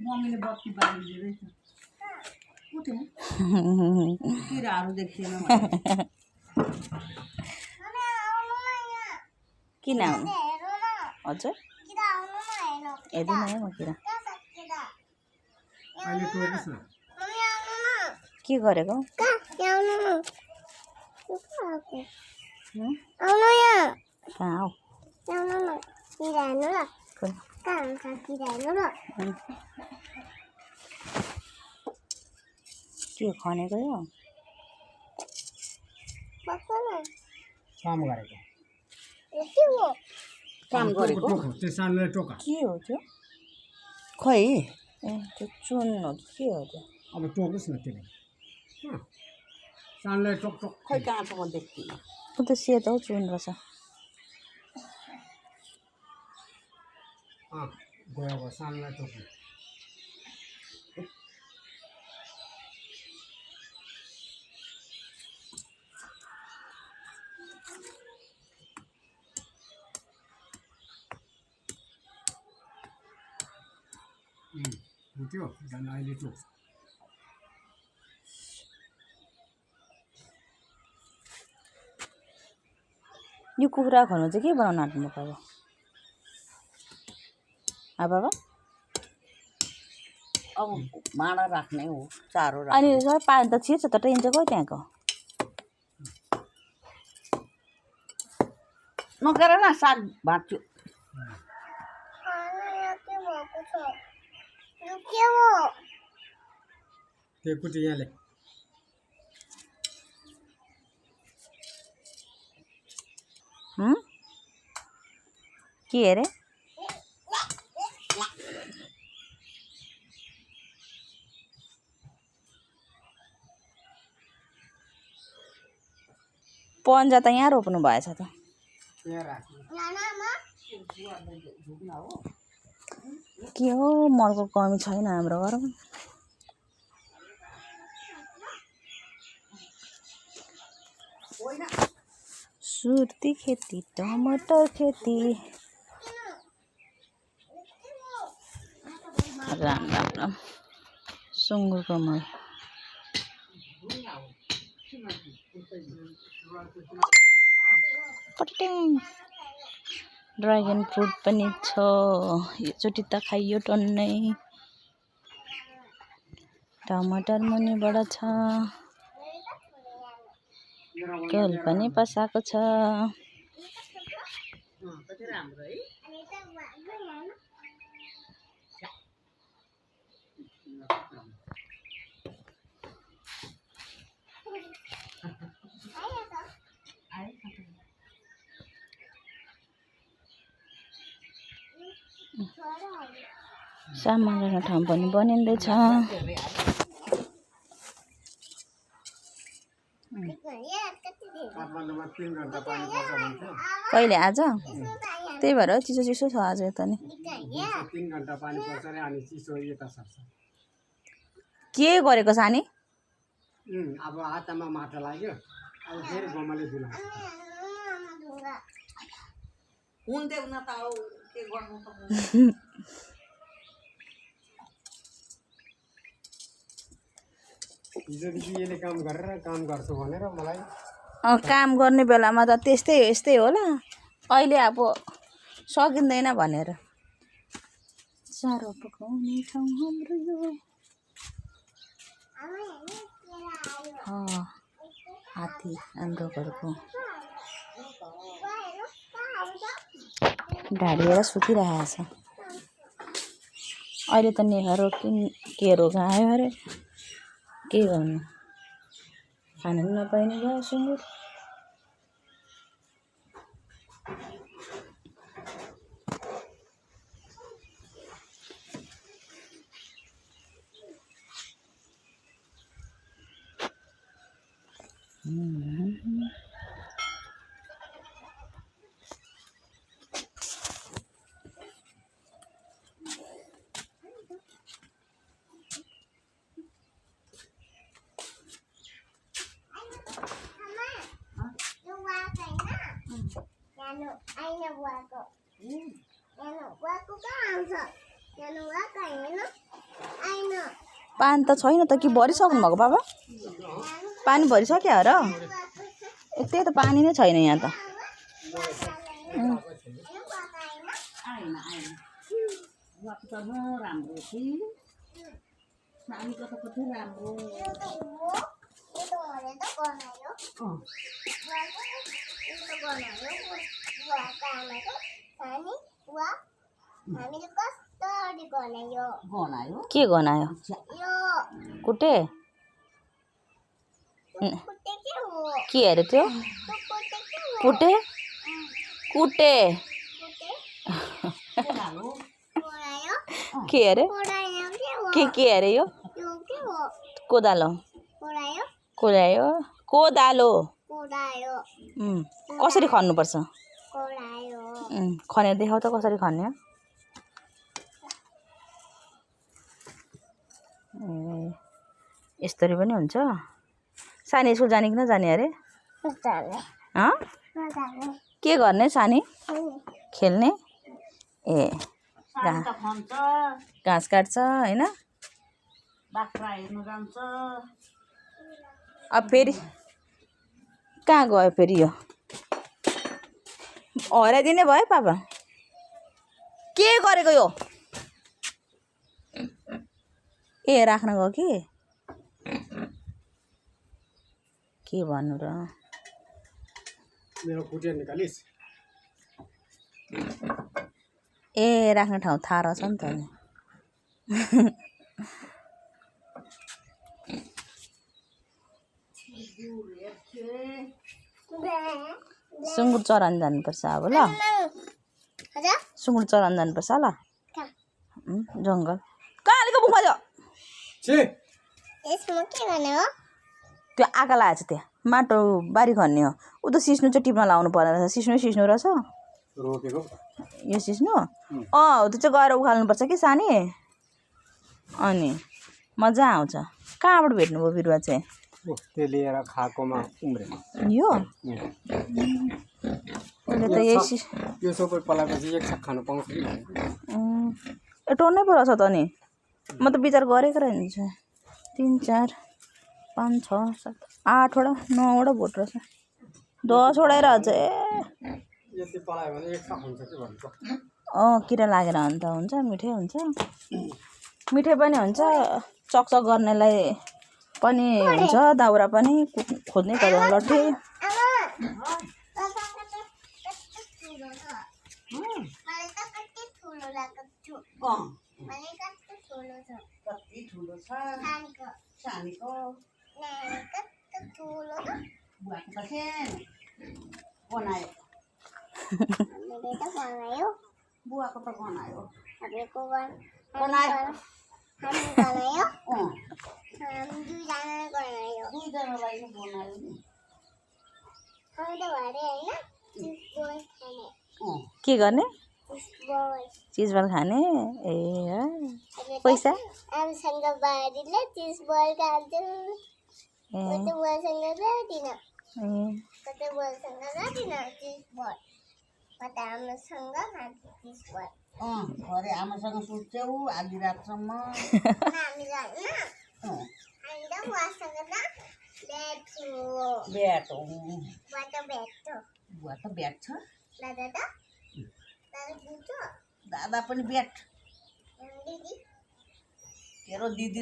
मम्मीले बत्ती बालिदिँदै रहेछ किराहरू देखिएन किन आउनु हजुर हेर्दिनँ है म किरा के गरेको कहाँ हौ के खनेको यो काम गरेको के हो त्यो खै ए त्यो चुन हो कि के हो त्यो अब टोक्नुहोस् न त्यसले सानलाई टोक टोक खै कहाँ छ म देख्दिनँ ऊ त सेतो हौ चुन रहेछ गयो अब सानलाई टोक्नु त्यो झन् अहिले टोक यो कुखुरा खर्नु चाहिँ के बनाउनु आँट्नु पर्यो बाबा अब भाँडा राख्ने हो चारो अनि सबै पानी त छिर्छ त ट्रेन चाहिँ कहिले त्यहाँको नगर न साग भाँच्यो त्यो कुटी यहाँले के अरे पन्जा त यहाँ रोप्नु भएछ त के हो मलको कमी छैन हाम्रो घरमा सुर्ती खेती टमाटर खेती राम राम राम सुँगुरको मल पट्याङ ड्रागन फ्रुट पनि छ योचोटि त खाइयो टन्नै टमाटर मुनिबाट छ केल पनि पसाएको छ सामान राख्ने ठाउँ पनि बनिँदैछ कहिले आज त्यही भएर चिसो चिसो छ आज यता नि 3 घण्टा पानी पर्छ रे अनि चिसो यता सर्छ के गरेको सानी अब हातमा माटो लाग्यो अब फेरि गोमाले धुला हुन्थ्यो न त अब के गर्नु त हिजोदेखि यसले काम गरेर काम गर्छु भनेर मलाई काम गर्ने बेलामा त त्यस्तै यस्तै होला अहिले अब सकिँदैन भनेर चारो पकाउने ठाउँ हाम्रो यो हात्ती हाम्रो घरको ढाडिएर सुतिरहेको छ अहिले त नेहारो के रोग आयो अरे के गर्नु खाना पनि नपाइने भयो सुँगुर पानी त छैन त कि भरिसक्नु भएको बाबा पानी भरिसक्यो र त्यही त पानी नै छैन यहाँ त के गनायो कुटे के अरे त्यो कुटे कुटे के अरे के अरे यो कोदालो कोदायो कोदालो कसरी खन्नुपर्छ खनेर देखाउ त कसरी खन्ने यस्तरी पनि हुन्छ सानी स्कुल जाने कि नजाने अरे के गर्ने सानी खेल्ने ए घाँस काट्छ होइन अब फेरि कहाँ गयो फेरि यो हराइदिने भयो पापा के गरेको यो ए राख्न गयो के भन्नु र मेरो कुटिया निकालिस् ए राख्ने ठाउँ थाहा रहेछ नि त नि सुँगुर चराउनु जानुपर्छ अब ल सुँगुर चराउनु जानुपर्छ ल जङ्गल कहाँ अलिक बुक भयो त्यो आँखा लागेको छ त्यहाँ माटो बारी खन्ने हो ऊ त सिस्नु चाहिँ टिप्न लाउनु पर्ने रहेछ सिस्नु रहेछ यो सिस्नु त्यो चाहिँ गएर उखाल्नुपर्छ कि सानी अनि मजा आउँछ कहाँबाट भेट्नुभयो बिरुवा चाहिँ त्यो लिएर खाएकोमा उम्रेको यो त यो सबै पलाएपछि एक साग खानु पाउँछ कि टन्नै पो रहेछ त नि म त विचार गरेको रहेछ 3 4 5 6 7 8वटा 9वटा बोट रहेछ 10वटा रहेछ यति पलायो भने एक साग हुन्छ के भन्छ किरा लागेर अन्त हुन्छ मिठै हुन्छ मिठै पनि हुन्छ चकचक गर्नेलाई पनि हुन्छ दाउरा पनि खोज्नै पर्दैन लट्ठी के गर्ने चिज बल खाने ए पैसा आमसँग बारीले चिज बल खान्छु कतै बलसँग जाँदिन कतै बलसँग जाँदिन चिज बल कतै आमासँग खान्छु चिज बल घरे आमासँग सुत्छौ आधी रातसम्म हामी जान्न हामी त बुवासँग त भेट्छु बुवा त भेट्छ दादा बुझ्छ दादा पनि भेट दिदी तेरो दिदी